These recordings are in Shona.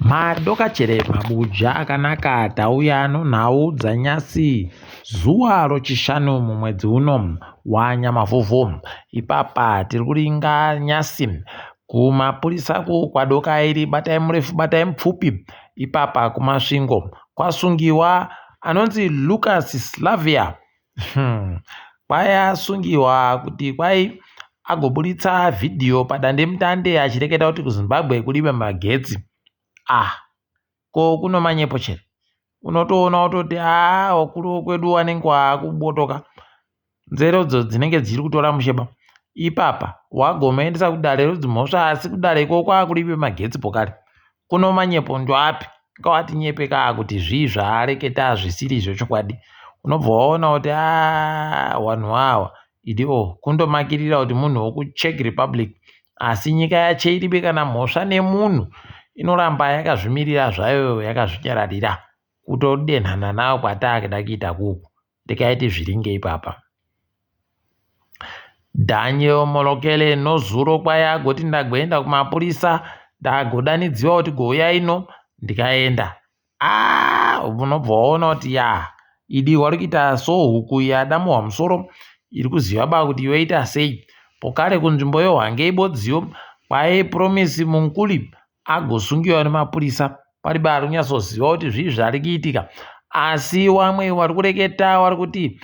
Madokachere mabuja akanaka tauya nonhau dzanyasi zuwa rochishanu mumwedzi uno wanyamavhuvhu. Ipapa tiri kuringa nyasi kumapurisa ku kwadoka iri batai murefu batai mupfupi. Ipapa kuMasvingo kwasungiwa anonzi Lucas Slavia. Kwai asungiwa kuti kwai agoburitsa vhidhiyo padandemutande achireketa kuti kuZimbabwe kuribe magetsi. Ah, ko kuno manyepo chere? Unotoona wototi haa wakuru wekwedu wanenge waakubotoka. Nzeredzo dzinenge dzichiri kutora musheba. Ipapa wagomuendesa kudare redzimhosva asi kudare ikoko kwakuribe magetsi pokari. Kuno manyepo ndoapi? Ngawatinyepe kaa kuti zvii zvaareketa zvisiri zvechokwadi. Unobva waona kuti aa wanhu awa idi o kundomakirira kuti munhu wekuCzech Republic asi nyika yacho iribe kana mhosva nemunhu inoramba yakazvimirira zvayo yakazvinyararira kutodenhana nawo kwatakuda kuita kuku ndikaiti zviringe ipapa. Daniel Molokele nozuro kwai agoti ndagoenda kumapurisa ndagodanidziwa kuti gouya ino ndikaenda ah unobva waona kuti ya idi wari kuita so huku yadamuhwa musoro iri kuziva ba kuti yoita sei pokare kunzvimbo yohwangei bodziyo kwai Promise Munkuli agosungiwa nemapurisa pari ba ari kunyatsoziva kuti zvii zvari kuitika asi wamwe wari kureketa wari kuti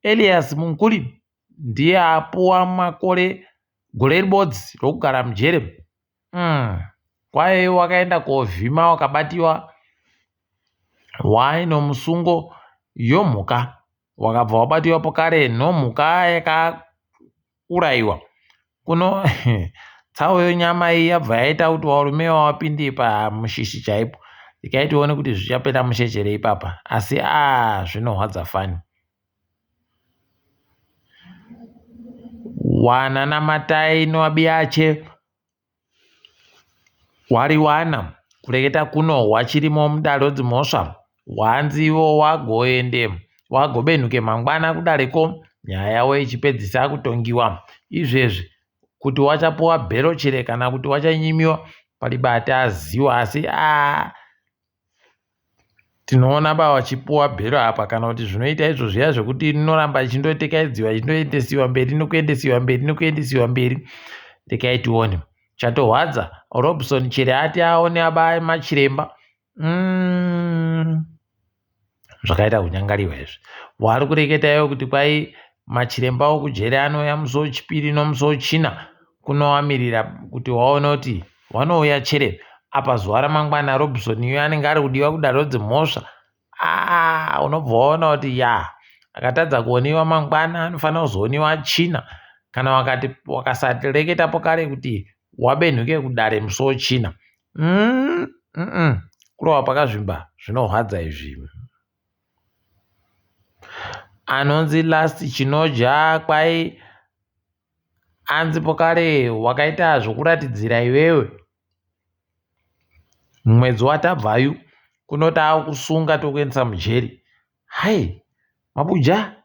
Elias Munkuli ndiye apuwa makore gore ribodzi rokugara mujere Kwai wakaenda kovhima wakabatiwa waino musungo yomhuka wakabva wabatiwa pokare nomhuka yakauraiwa kuno tsawo yonyama iyi yabva yaita kuti varume vapinde pamushishi chaipo regai tione kuti zvichapera mushe chere ipapa asi aa zvinorwadza fani Wananamatai noabiache wariwana kureketa kuno wachirimo mudare dzimhosva wanzi ivo wagoende wagobenhuke mangwana kudareko nyaya yavo ichipedzisa kutongiwa izvezvi kuti wachapuwa bhero chere kana kuti wachanyimiwa paribate aziwa asi aa Tinoona baba vachipuwa bhero apa kana kuti zvinoita izvo zviya zvekuti rinoramba richindotekaidziwa richindoendesiwa mberi nekuendesiwa mberi nekuendesiwa mberi. Regai tione. Chatorwadza Robson Chere ati aone abaya machiremba. Mm. Zvakaita kunyangariwa izvi. Wari kureketa iwe kuti kwai machiremba okujeri anouya musi wechipiri nomusi wechina kunoamirira kuti waone kuti Wanouya chere apa zuva ramangwana Robson uyo anenge ari kudiwa kudare dzimhosva aa unobva waona kuti ya akatadza kuoniwa mangwana anofanira kuzooniwa china kana wakati wakasareketapo kare kuti wabenhuke kudare musi wechina mm, mm -mm. kurova pakazvimba zvinorwadza izvi anonzi last chinodya kwai Anzi pokare wakaita zvokuratidzira iwewe mwedzi watabvayu kuno takusunga tokuendesa mujeri. Hai mabuja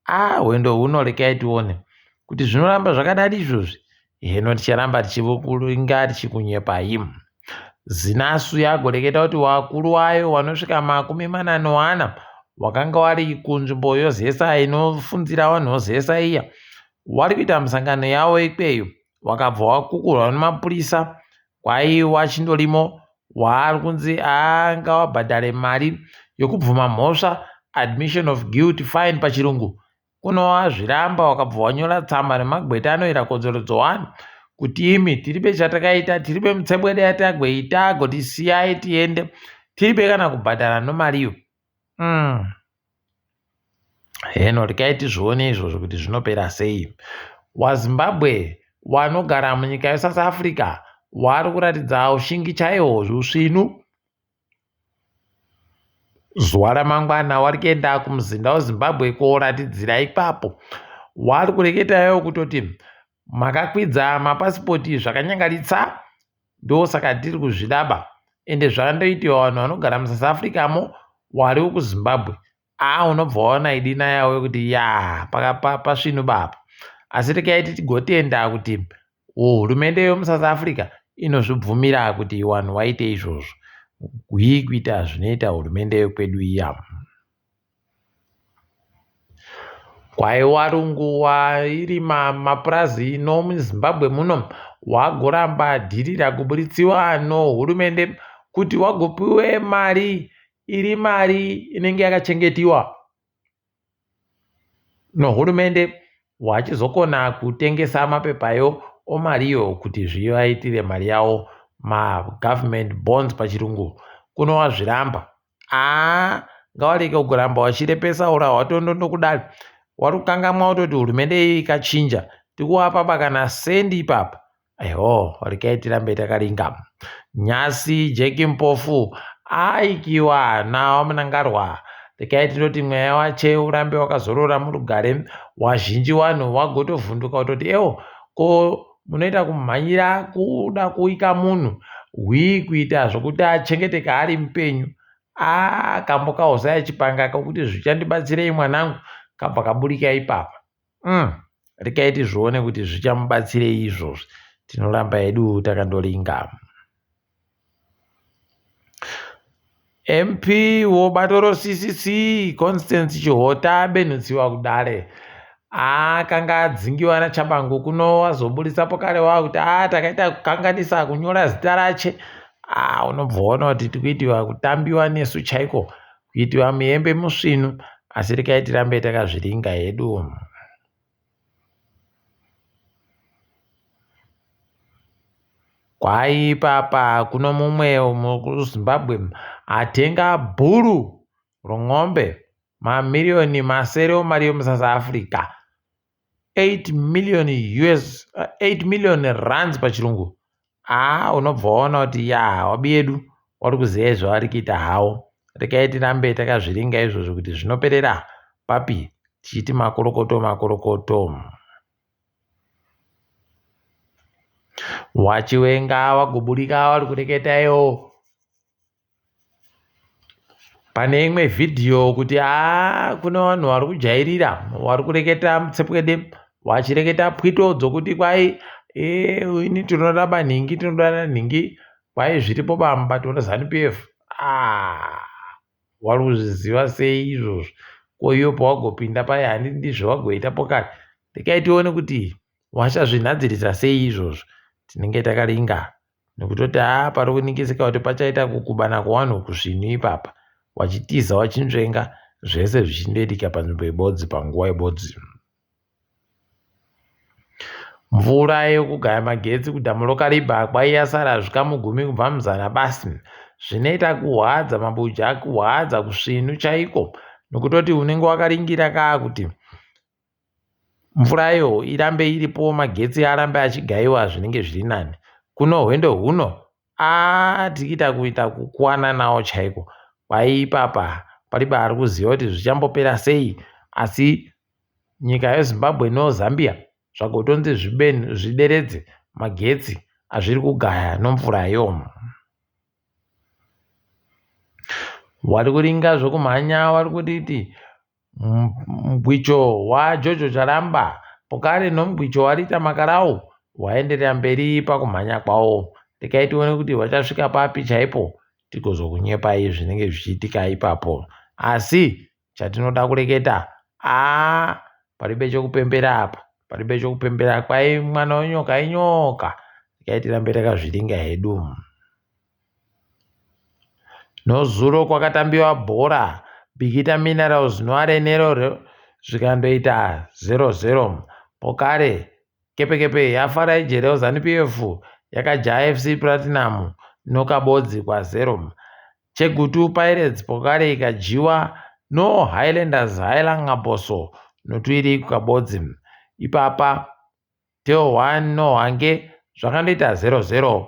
ah hwendo huno rekai tione kuti zvinoramba zvakadadi izvozvi. Heno ticharamba tichikuringa tichikunyepai. Zinasu yagoreketa kuti wakuru wayo wanosvika 44 wakanga wari kunzvimbo yoZesa inofunzira vanhu voZesa iya wari kuita misangano yavo ikweyo wakabva wakukurwa nemapurisa kwaiwa chindorimo waari kunzi anga wabhadhare mari yokubvuma mhosva admission of guilt fine pachirungu Kuno wazviramba wakabva wanyora tsamba nemagweta anoera kodzero dzowanhu kuti imi tiribe chatakaita tiribe mutsebwede yatagweita agoti siyai tiende tiribe kana kubhadhara nomariyo mm. Heno regai tizvione izvozvo kuti zvinopera sei. WaZimbabwe wanogara munyika yeSouth Africa wari kuratidza ushingi chaihwo usvinu Zuva ramangwana wari kuenda kumuzinda weZimbabwe koratidzira ipapo. Wari kureketa iwo kutoti makakwidza mapasipoti zvakanyangaritsa ndosaka tiri kuzvidaba ende zvandoitiwa vanhu vanogara muSouth Africa mo wari wekuZimbabwe aa unobva waona idina yavo yekuti yaa pasvinu baba asi regai tigotenda kuti hurumende yemuSouth Africa inozvibvumira kuti vanhu vaite izvozvo. Hwii kuita zvinoita hurumende yekwedu iya. Kwai warungu wairima mapurazi ino muZimbabwe muno wagoramba dhiri rakubuditsiwa nohurumende kuti wagopiwe mari iri mari inenge yakachengetiwa nohurumende wachizokona kutengesa mapepayo omariyo kuti zvivaitire mari yawo magovernment bonds pachirungu kuno wazviramba aa ngawarege kuramba wachirepesa ura hwatondondo kudai wari kukangamwa kutoti hurumende iyi ikachinja tikuwapa pakana sendi ipapa Aiho, regai tirambe takaringa. Nyasi Jack Mpofu aikiwa naVaMnangarwa. Regai tinoti mweya wache urambe wakazorora murugare. Wazhinji wanhu wagotovhunduka kutoti ewo ko munoita kumhanyira kuda kuika munhu hwii kuita zvokuti achengeteka ari mupenyu. Aa kambo kaHosea Chipanga kokuti zvichandibatsirei mwanangu kabva kaburika ipapa. Mm. Regai tizvione kuti zvichamubatsirei izvozvi. Tinoramba hedu takandoringa. MP wobato roCCC Constance Chihota abenhutsiwa kudare. Akanga adzingiwa naChabangu kuno wazoburitsa pokare wakuti a takaita kukanganisa kunyora zita rache. Ah, unobva waona kuti tikuitiwa kutambiwa nesu chaiko kuitiwa muhembe musvinu asi regai tirambe takazviringa hedu. Kwai ipapa kuno mumwe muZimbabwe atenga bhuru romwombe mamiriyoni masere omari yomuSouth Africa 8 million US 8 million rands pachirungu haa unobva waona kuti ya wabi yedu wari kuziva zvavari kuita hawo regai tirambe takazviringa izvozvo kuti zvinoperera papi tichiti makorokoto makorokoto wachiwenga wagoburika wari kureketa iwo Pane imwe vhidhiyo kuti haa kune vanhu vari kujairira vari kureketa mutsepwede vachireketa pwito dzokuti kwai ini tinoda manhingi tinoda nhingi kwai zviripo bamubato reZanu PF haa wari kuzviziva sei izvozvo ko iwe pawagopinda paye handiti ndizvo wagoitapo kare regai tione kuti wachazvinhadzirisa sei izvozvo tinenge takaringa nekutoti haa pari kuningisika kuti pachaita kukubana kwevanhu kusvinu ipapa wachitiza wachinzvenga zvese zvichindoitika panzvimbo ibodzi panguva ibodzi. Mvura yekugaya magetsi kudhamu roKariba kwaiyasara zvikamu gumi kubva muzana basi. Zvinoita kuhwadza mabuja kuhwadza kusvinu chaiko nekutoti unenge wakaringira kaa kuti mvurayo irambe iripo magetsi arambe achigaiwa zvinenge zviri nani kuno hwendo huno aa tikuita kuita kukwana nawo chaiko kwai ipapa paribe ari kuziva kuti zvichambopera sei asi nyika yezimbabwe nozambia zvagotonzi zvideredze magetsi azviri kugaya nomvurayo wari kuringa zvokumhanya wari kuditi Mugwicho waJojo Charamba pokare nomugwicho waRita Makarau waenderera mberi pakumhanya kwawo. Regai tione kuti vachasvika papi chaipo tigozokunyepai zvinenge zvichiitika ipapo. Asi chatinoda kureketa aa paribe chokupembera apa paribe chokupembera kwai mwana wenyoka inyoka. Regai tirambe takazviringa hedu. Nozuro kwakatambiwa bhora Bikita Minerals noArenero zvikandoita 0-0. Pokare Kepekepe yaFarai Jere weZanu PF yakajaya FC Platinum nokabodzi kwa0. Chegutu Pirates pokare ikadyiwa noHighlanders Hailang'aboso notuiri kukabodzi. Ipapa Teo 1 noHwange zvakandoita 0-0.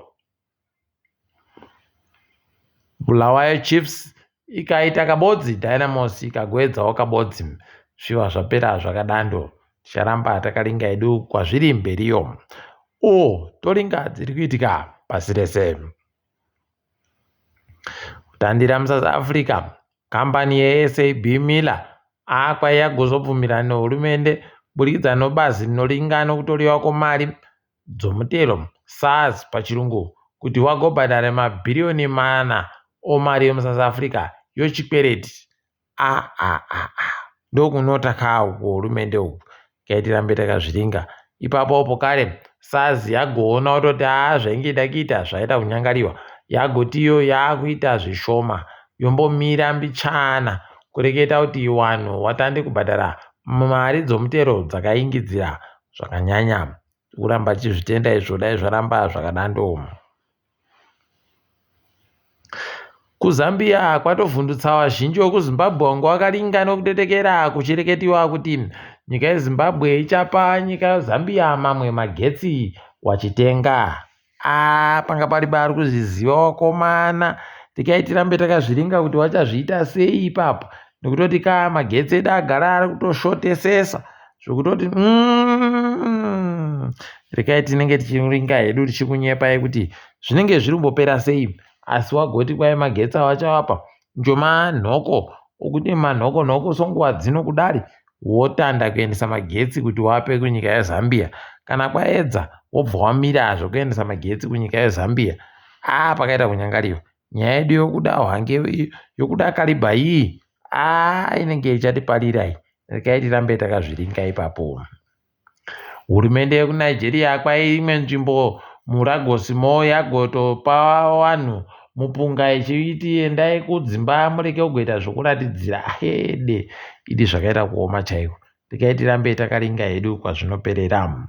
Bulawayo Chiefs ikaita kabodzi, Dynamos ikagoedzawo kabodzi. Zviva zvapera zvakadando. Ticharamba takaringa hedu kwazviri mberiyo. O, toringa dziri kuitika pasi rese. Kutandira muSouth Africa, kambani yeSAB Miller akwa yagozobvumirana nehurumende kuburikidza nobazi rinoringa nokutoriwa kwemari dzomutero, SARS pachirungu, kuti wagobhadhare mabhiriyoni mana omari yemuSouth Africa yochikwereti. Aa ndokunota kaa uku hurumende uku regai tirambe takazviringa. Ipapopo kare SARS yagoona kutoti haa zvainge ida kuita zvaida kunyangariwa yagoti iyo yakuita zvishoma yombomira mbichana kureketa kuti wanhu watande kubhadhara mari dzomutero dzakaingidzira zvakanyanya. Kuramba tichizvitenda izvo dai zvaramba zvakadando. KuZambia kwatovhundutsa vazhinji vekuZimbabwe vanga vakaringa nekutetekera kuchireketiwa kuti nyika yeZimbabwe ichapa nyika yeZambia mamwe magetsi wachitenga. Aa panga pari paari kuzviziva wakomana tikai tirambe takazviringa kuti wachazviita sei ipapo nekutoti ka magetsi edu agara ari kutoshotesesa zvekutoti regai tinenge tichiringa hedu tichikunyepai kuti zvinenge zviri kumbopera sei asi wagoti kwai magetsi awachavapa njoma nhoko ukuti manhoko nhoko songuva dzino kudari wotanda kuendesa magetsi kuti wape kunyika yeZambia kana kwaedza wobva wamira zvekuendesa magetsi kunyika yeZambia aa pakaita kunyangariwa nyaya yedu yokuda hwange yokuda kalibha iyi aa inenge ichatiparira iyi regai tirambe takazviringa ipapo. Hurumende yekuNigeria kwaimwe nzvimbo muLagos mo yagotopa vanhu mupunga ichiti endai kudzimba murege kugoita zvokuratidzira hede idi zvakaita kuoma chaiko regai tirambe takaringa hedu kwazvinoperera.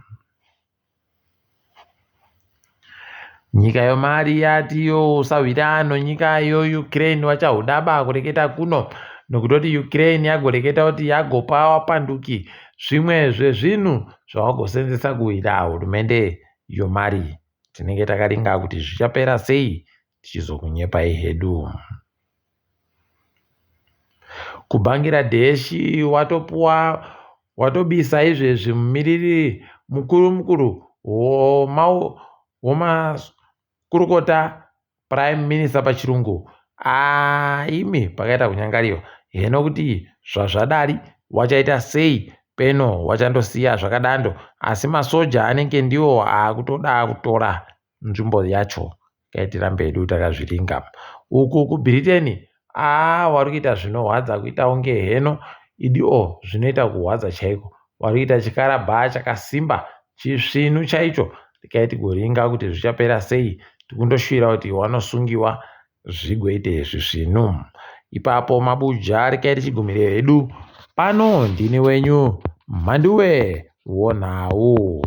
Nyika yomari yati yo usahwira nonyika yoUkraine vachahudaba kureketa kuno nokutoti Ukraine yagoreketa kuti yagopa vapanduki zvimwe zvezvinhu zvavagosenzesa kuhwira hurumende yomari. Tinenge takaringa kuti zvichapera sei tichizokunyepai hedu. KuBangladesh watopuwa watobisa izvezvi mumiriri mukuru mukuru womakurukota prime minister pachirungu aa imi pakaita kunyangariwa heno kuti zvazvadari wachaita sei peno wachandosiya zvakadando asi masoja anenge ndiwo akutoda kutora nzvimbo yacho Regai tirambe hedu takazviringa. Uku kuBritain aa wari kuita zvinohwadza kuita kunge heno idi o zvinoita kuhwadza chaiko. Wari kuita chikarabha chakasimba chisvinu chaicho. Regai tigoringa kuti zvichapera sei. Tikundoshuvira kuti wanosungiwa zvigoite zvisvinu. Ipapo mabuja regai tichigumire hedu pano ndini wenyu Mhanduwe wonhau.